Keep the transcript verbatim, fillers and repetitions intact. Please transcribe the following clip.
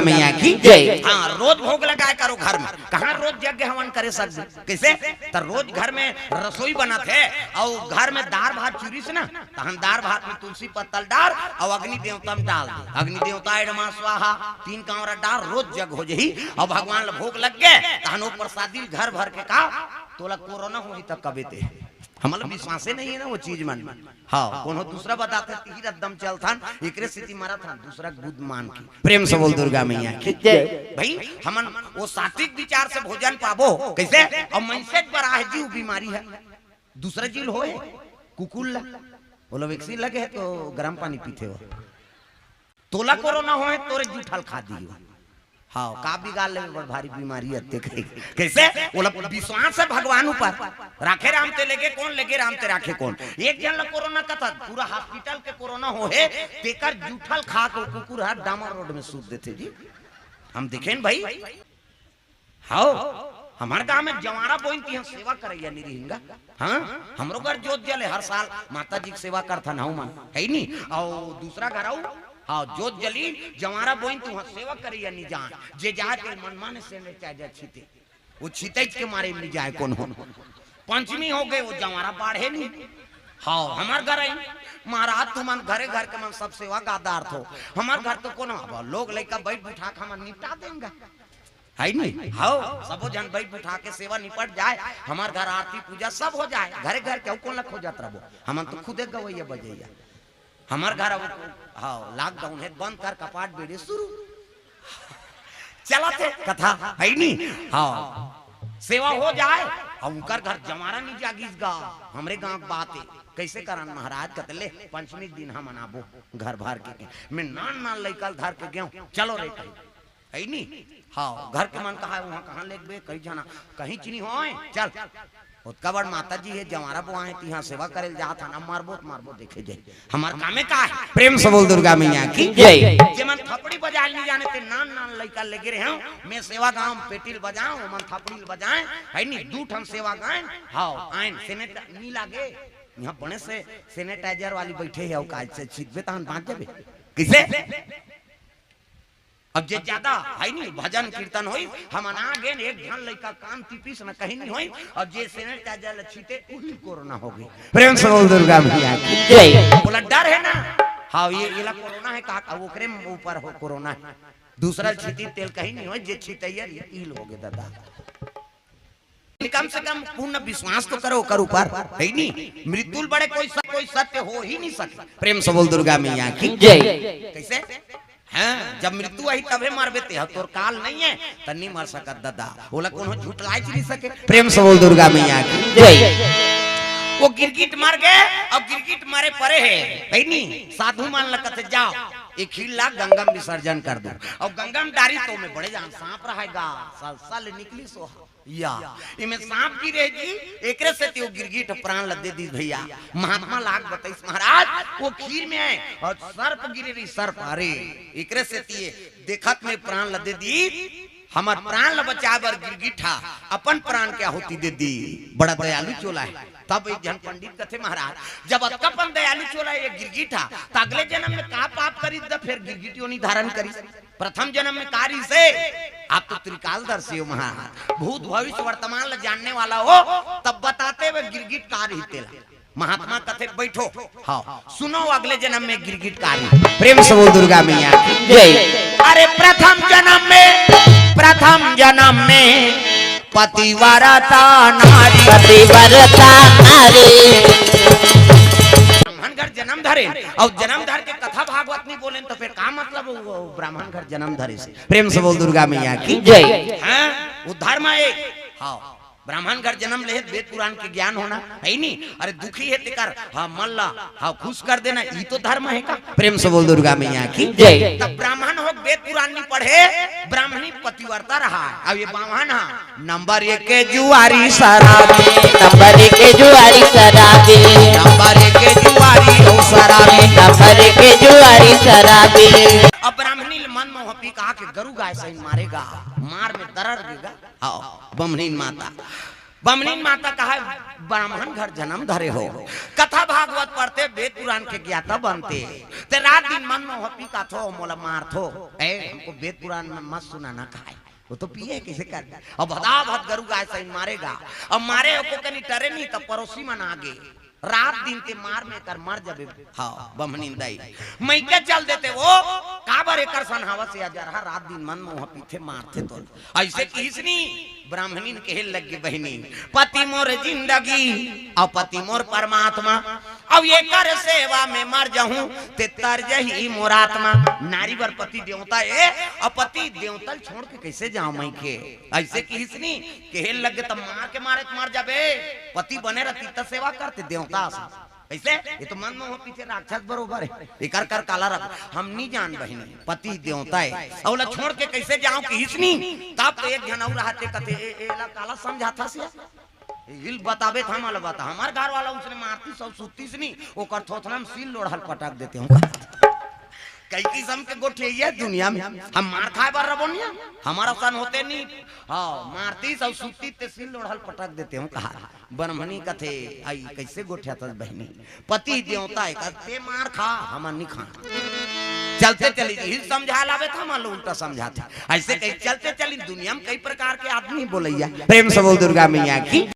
मैया की जय। हाँ, रोज भोग लगाए करो घर में। कहाँ रोज यज्ञ हवन करे सकबे? कैसे? त रोज घर में रसोई बनत हे अउ घर में दार भात चुरिस ना, तहन दार भात में तुलसी पत्तल डार अउ अग्नि देवता में डाल दे। अग्नि देवता एडमा स्वाहा, तीन कांवरा डार, रोज जग हो जही। अउ भगवान ल भोग लग गे, तहन ओ प्रसादी ल घर भर के का, तोला कोरोना होही त कबे ते। हमला विश्वासे नहीं है ना वो चीज मन। हाँ, कोनो दूसरा बताथे, तीर एकदम चलथन, एकरे सेती मरत हन, दूसरा के बुद्ध मान के। प्रेम से बोल दुर्गा मैया की जय। भाई, हमन वो सात्विक विचार से भोजन पाबो, कैसे? अउ मनसे बर आहे जी, वो बीमारी है, दूसरा जीव ल होए, कुकुर ला, ओला वैक्सीन लगे है तो गरम पानी पीथे हो। तोला कोरोना होए, तोरे जूठल खा दियो। हाँ, का बिगाड़ लेबे, बड़ भारी बीमारी अत्ते कही। कैसे? ओला विश्वास है भगवान ऊपर। राखे राम ते लेगे कौन, लेगे राम ते राखे कौन। एक झन ला कोरोना कथन, पूरा हॉस्पिटल के कोरोना होहे, तेकर जूठल खा के कुकुर हर डामर रोड में सूत देथे जी। हम देखेन भाई। हाओ, हमर गांव में जवारा बोइन तिहां सेवा करइया नहीं रहिन गा। हाँ, हमरो घर जोत जले, हर साल माता जी के सेवा करथन हऊ मन, है नी? अउ दूसरा घर आऊ, हाँ, जोत जली, जवारा बोइन तिहां सेवा करइया नहीं जान। जे जाए ते मनमाने सैनिटाइजर छीते, वो छीतइच के मारे नहीं जाए कौन हो। पंचमी हो गए, वो जवारा बाढ़े नहीं। हाँ, हमर घर आई, महाराज तुमन घरे घर के मन सब सेवा गादार थो, हमर घर तो कोनो, अब लोग लइका बैठ बिठा के हमन निपटा देंगे। है नी? हव, सबो झन बैठ उठा के सेवा निपट जाए, हमर घर आरती पूजा सब हो जाए, घरे घर के अउ कोन ला खोजत रबो, हमन तो खुदे गवैया बजैया। हमर घर अब, हव, लॉकडाउन है, बंद कर कपाट बेड़े शुरू। चलत हे कथा, है नी? हव, सेवा हो जाए, अब उनकर घर जमारा नहीं जागिस गा, हमरे गांव के बात है, कैसे करन महाराज? कतले पंचमी के दिन हमन आबो घर भर के, मैं नान नान लइका ल धर के गेहूं, चलो रे कही। है नी? हाँ, घर के मन कहा है, वहाँ कहाँ लेगबे, कई झना, कहीं चीनी होए, चल। ओतका बड़ माता जी है, जवारा बोआए, तिहाँ सेवा करे ल जात हन, अब मारबो त मारबो, देखे जाए। हमार कामे का है? प्रेम से बोल दुर्गा मैया की जय। जे मन थपड़ी बजाए नहीं जाने ते नान नान लइका लेगे रहे हो, मैं सेवा गांव पेटी ल बजाऊं, वो मन थपड़ी ल बजाए, है नी? दू ठन सेवा गाए, हाँ, आइन, सेनेट नहीं लागे, यहाँ बड़े से सैनिटाइजर वाली बैठे है, अउ काज से छिदबे तहन बांच जाबे। किसे? अब जे ज्यादा है नी, भजन कीर्तन होई, हमन आ गेन, एक झन लइका कान टिपिस न कहीं नहीं होई, अउ जे सैनिटाइजर ल छीते, उही कोरोना हो गई। प्रेम से बोल दुर्गा मैया की जय। बोला डर है ना, हाँ, ये, ये ला कोरोना है, कहा, अब ओकरे ऊपर हो कोरोना है, दूसरा छीती तेल कहीं नहीं होई, जे छीतैया ईल हो गए दादा। कम से कम पूर्ण विश्वास तो करो ओकर ऊपर, है नी? मृत्यु ल बड़े कोई सत्य, कोई सत्य हो ही नहीं सके। प्रेम से बोल दुर्गा मैया की जय। कैसे? हाँ, जब मृत्यु आई तबे मरबे ते, तोर काल नहीं है, त नहीं मर सकत दादा। ओला कोनो झुठलाइच नहीं सके। प्रेम से बोल दुर्गा मैया की जय। वो गिरगिट मर गए, अब गिरगिट मरे पड़े है, है नी? साधु मन ल कथे जाओ, एक खीर ला गंगा में विसर्जन कर दो, अउ गंगा में डारी तो में बड़े जान सांप रहेगा, साल साल निकली सो या, इमे सांप गिरे जी, एकरे सेती वो गिरगिट प्राण ल दे दीस भैया। महात्मा लाग बताइस महाराज, वो खीर में आए अउ सर्प गिरे रही, सर्प, अरे, एकरे सेती ये देखत में प्राण ल दे दी, हमर प्राण ल बचाए बर गिरगिट हा अपन प्राण के आहुति दे दी। बड़ा दयालु चोला है। तब एक झन पंडित कथे महाराज, जब अतका पन दयालु चोला ये गिरगिट हा, त अगले जन्म में का पाप करिस द फेर गिरगिट योनि धारण करिस? प्रथम जन्म में का रहिसे? आप तो त्रिकालदर्शी हो महाराज, भूत भविष्य वर्तमान ल जानने वाला हो, तब बताते हुए गिरगिट का रही तेला। महात्मा कथे बैठो, हाँ, सुनो अगले जन्म में गिरगिट का रही। प्रेम से बोल दुर्गा मैया की जय। अरे प्रथम जन्म में, प्रथम जन्म में पतिव्रता नारी। पतिव्रता नारी। ब्राह्मण घर जन्म धरे, अउ जन्म धर के कथा भागवत नहीं बोले तो फिर का मतलब वो ब्राह्मण घर जन्म धरे से? प्रेम से बोल दुर्गा मैया की जय। हाँ, वो धर्म है। हाँ, ब्राह्मण घर जन्म ले वेद पुराण के ज्ञान होना है नी? अरे दुखी है तेकर, हाँ, मन ला, हाँ, खुश कर देना, ई तो धर्म है का? प्रेम से बोल दुर्गा मैया की जय। तब ब्राह्मण हो, वेद पुराण नहीं पढ़े, ब्राह्मणी पतिव्रता रहा है। अब ये बाम्हन हा, नंबर एक के जुआरी शराबी। नंबर एक के जुआरी शराबी। नंबर एक के जुआरी हो शराबी। नंबर एक के जुआरी शराबी। अब ब्राह्मणी ल मन मोह पी कहा के गरु गाय सही मारेगा, मार में दरर देगा। हाँ, बमनीन माता। बमनिन माता कहा, ब्राह्मण घर जन्म धरे हो, कथा भागवत पढ़ते, वेद पुराण के ज्ञाता बनते, ते रात दिन मन मोह पिकाथो, मोला मारथो। ए, हमको वेद पुराण में मत सुनाना कहा। वो तो पिए किसे कर, अब भदा भद गरु गाय सही मारेगा। अब मारे ओको कनी टरे नहीं, तब पड़ोसी मन आगे, रात दिन ते मार में कर मर जबे। हाँ, बमनिन दाई, मइके चल देते वो, काबर एकर सन हवस या जरहा, रात दिन मन मोह पीथे मारथे तो। ऐसे किहिस नी, ब्राह्मणिन कहे लग गे, बहिनी, पति मोर जिंदगी, अउ पति मोर परमात्मा, अउ एकर सेवा में मर जहूं, ते तर जही मोर आत्मा। नारी बर पति देवता ए, अउ पति देवता ल छोड़ के कैसे जाओ मइके? ऐसे किहिस नी, कहे लग गे, तब मार के मारे त मर जाबे, पति बने रहती त सेवा करते देवता से। कैसे? ये तो मन मोह पीथे राक्षस बरोबर है। एकर कर काला रख, हम नी जान बहिनी, पति देवता है। अउ ला छोड़ के कैसे जाओ किहिस नी, तब तो एक झन अउ रहते कथे, ए, ए, ला काला समझाथा से? हिल बताबे था, मला बता, हमार घर वाला उसने मारती सब सुत्तीस नी, ओकर थोथना में सील लोढ़ल पटक देते हूँ। कई किस्म के गोठिया दुनिया में, हम मार खाए बर रबोनिया, हमारा सन होते नी। हाँ, मारती सब सुत्ती ते सील लोढ़ल पटक देते हूँ कहा। ब्राह्मणी कथे, आई कैसे गोठियाथस बहिनी? पति देवता है, कहते मार खा, हम नी खा। चलते चली जी, हिल समझा लावे था, मान लो उल्टा समझाथे। ऐसे कही चलते चली, दुनिया में कई प्रकार के आदमी बोलैया। प्रेम से बोल दुर्गा मैया की।